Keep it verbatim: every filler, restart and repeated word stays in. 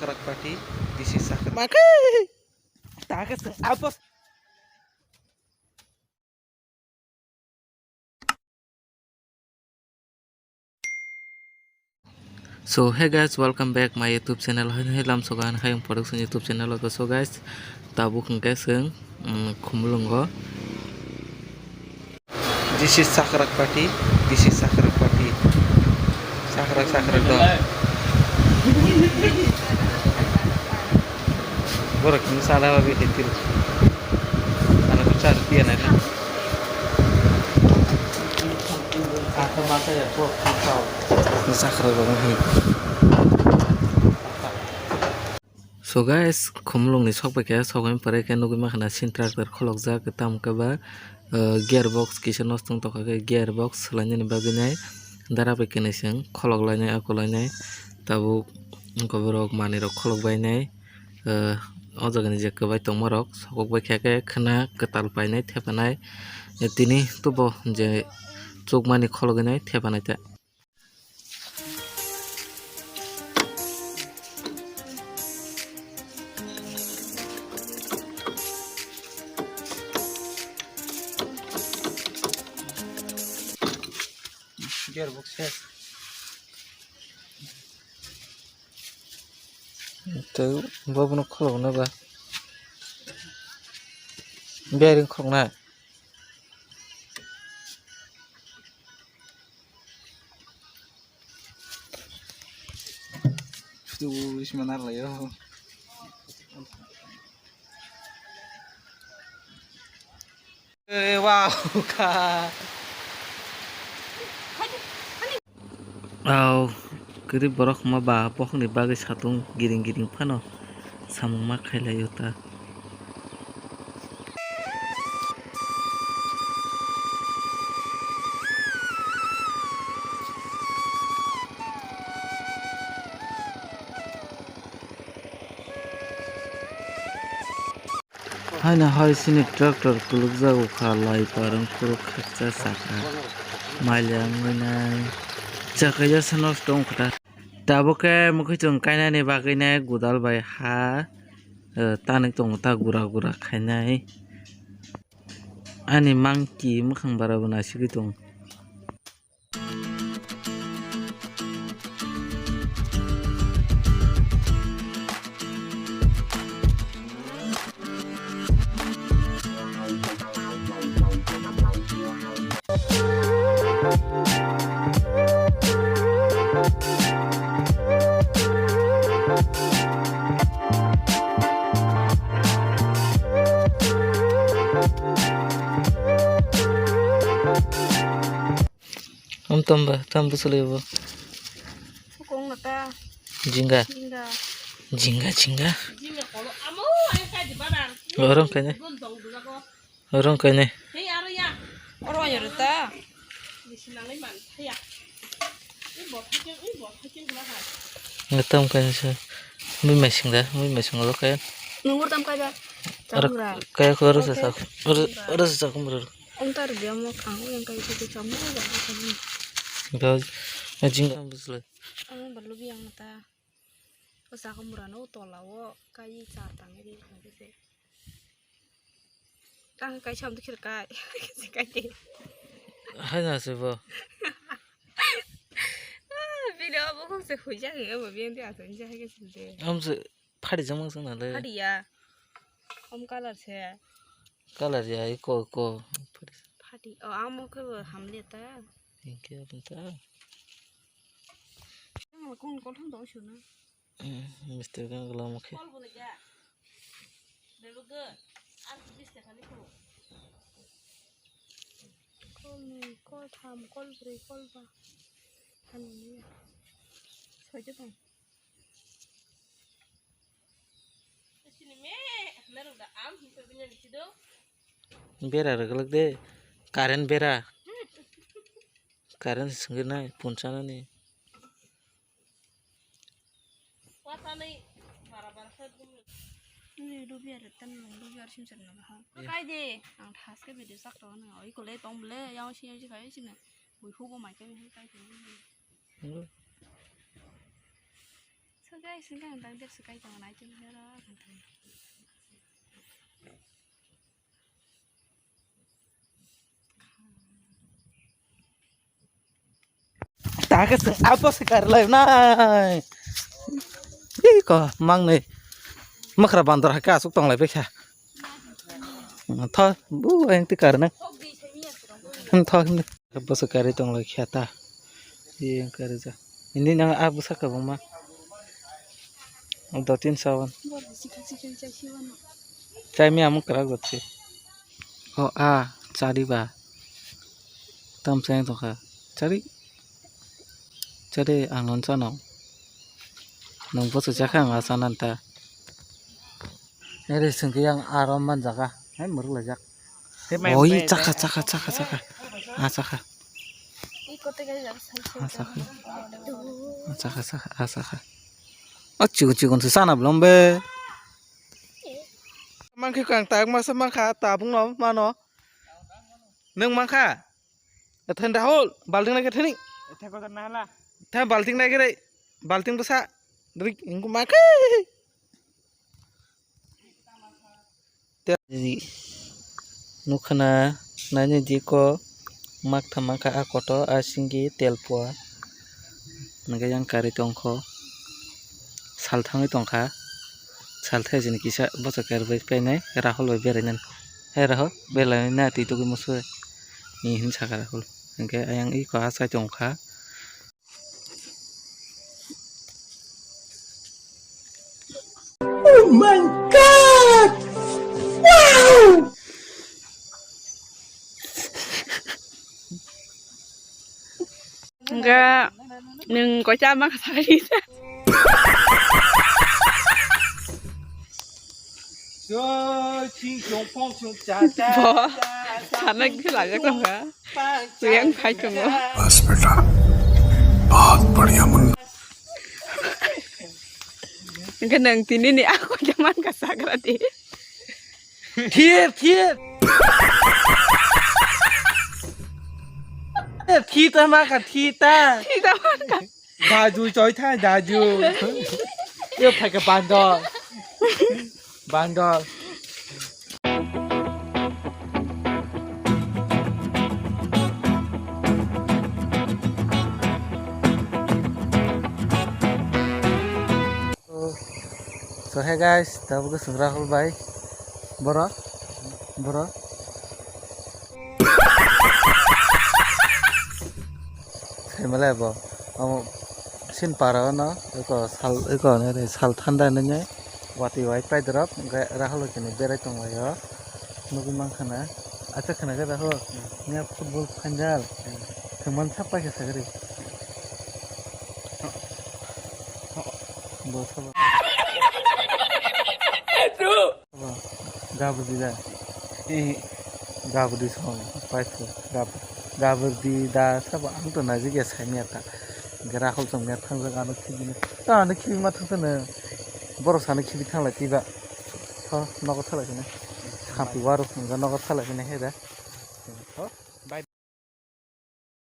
Sakrak party, this is sakrak. Maka. Taka sa abos. So hey guys, welcome back my YouTube channel. Hai hai lam sogan hai production YouTube channel. So guys, tabuk hwnkhe chwng, um, Khumulwngo. This is sakrak party, this is sakrak party. Sakrak sakrak dong. Borok kini sana babi hitil. Ano kuchar tiyan na. Sakra gong hi. So guys, Khumulwng ni sok bai khe, sok bai pore khe nugwi mankha na sin tractor kholokjak, tamo khe ba, uh, gear box kisa nosto wng tongkha khe gear box swlainani bagwi nai dara bai khe nai chwng kholok lainai, ako lainai, tabuk wngkha borok manwi rok kholok bainai. O jaga ni je kwbai tongma rok sokok bai khe khe khwna kwtal painai thepanai, tini tubo je chukmani khologwi nai thepanai ta. Gearbox ses. Tei bobono khulukna ba. Bearing khulukna. Futu wisma narlayo. Eh, wow, ka. Au, kwrwi borok hwnma ba bokhokni bagwi satung giring giring phano samung ma khailai o ta. Haino hai chini tractor kulukjago kha, lai parwng phuru khaksa chakha. Mailia wngwi nai. Chakha yasa nosto wngkha ta. Tabuk khe mwkhwitwng kainani bagwi nai godal bai ha, eh, tanwi tongo ta gura gura khainai. Ani mangki mwkhang bara bo naisingwi tongo. Am tamba, tam bwswlwi bo. Sukung nata. Jinga. Jinga. Jinga, jinga. Jinga kolo. Amo, ayo kai di barang. Orang kanya. Gun dong dula ko. Orang kanya. Hei, aro ya. Oro ayo rita. Di sinangai man, hei ya. Ini bot hakin, ini bot hakin gula kan. Ngetam kanya sa. Mui masing da, mui masing lo kaya. Nungur tam kaya. Aro kaya ko aro sa sa. Aro, aro sa sa kumur. Ong tar dia mo kang, yang kaya itu kamu ya. Gau, ajing am bwswlwi. Ang balu biang ta. O sakha mura no tola o kai char tang ri kha se. Tang kai sam dikir kai. Kai te. Hai na se bo. Bini obo kok se huijak ni obo bini asal ni jahai ke sinde. Am se phari jama sang na le. Phari ya. Om color se. Color ya iko ko. Phari. O amo ke bo hamle ta. Inke ta. Kun kol thang do suna. Mister gan gula mukhe. Kol bole ja. Bebe gan. Ar bis ta khani ko. Kol ni, kol tham, kol bri, kol ba. Khani ni. Soja tong. Bera rwgwlak de, current bera. Current swngwi nai punsa nani. Ni rubiar tan nung rubiar sim sar nang ha. Kai de, ang thas ke video sak to nang oi kole tong ble, yang si yang si khai si na. Bui hugo mai kai kai. Sak Tei sengkang tang der se kai tong nai tei hero. Taka se apa se kar lai nai. Ih ko mang nei. Makra bandor ha ka asuk tong lai bekha. Tho bu ayang ti kar na. Tho. Bwswk karwi tong lai khe ta. Ye karwi ja. Ini nang a bwsa kwbangma. Do tin sawan. Chai mi amung kwrak jat se. O a chari ba. Tam chai tong kha. Chari. Chari ang non chano. Nung bwswk cha kha ang a chanan ta. Nere sengke yang aro man jaga. Hai muruk lajak. Oi, chakha, chakha, chakha, chakha. Ah, chakha. Ah, chakha. Ah, chakha, chakha, ah, chakha. Ah, chigon, chigon se sana belum be. Mangkhe kang tak masa mangkha tabung no mano. Nung mangkha? Ethan Rahul, balting nai kethani. Ethan ko na hala. Ethan balting nai kere, balting bwsa. Drik, ingku mangkhe. Nukha na nani diko mak thamang kha a koto a singki telpua. Hingke yang kari tongkho sal thangwi tongkha. Sal thai jini kisa bosa kari bai painai Rahul bai berai nani. Hai Rahul belai na twi tugui musu ni hin saka Rahul. Hingke ayang iko a sai tongkha. Oh my God! Wow! Enggak, neng kocak mah kasari. Bo, sana gila aja kok, ha? Yang kai kamu. बस बेटा, बहुत बढ़िया Munna. Enggak nang tini ni aku zaman kasak rati. Thir, thir. Thita maka, thita. Thita maka. Daju choi thai, daju. Yo phaika bandor. Bandor. So hey guys, tabuk swng Rahul bai. Boro, boro. Sai malai bo. Amo sin para no, eko sal, eko ne sal thanda ne ne. Wati wai pai drop, Rahul kene berai tong lai o. Nugui mankha na. Acha khna khe Rahul. Nia football final. Thwngman sap paikha sagri. Bo sabo. Gabudi da. Gabudi song paiphu. Gabudi da sabo ang to najigya saimya ta. Rahul chongya thangjak ano khibini. Ta ano khibi ma thangsa no. Borok sano khibi thanglai tiba. Tho nogo thalai sini. Khampi warok thangja nogo thalai sini he da.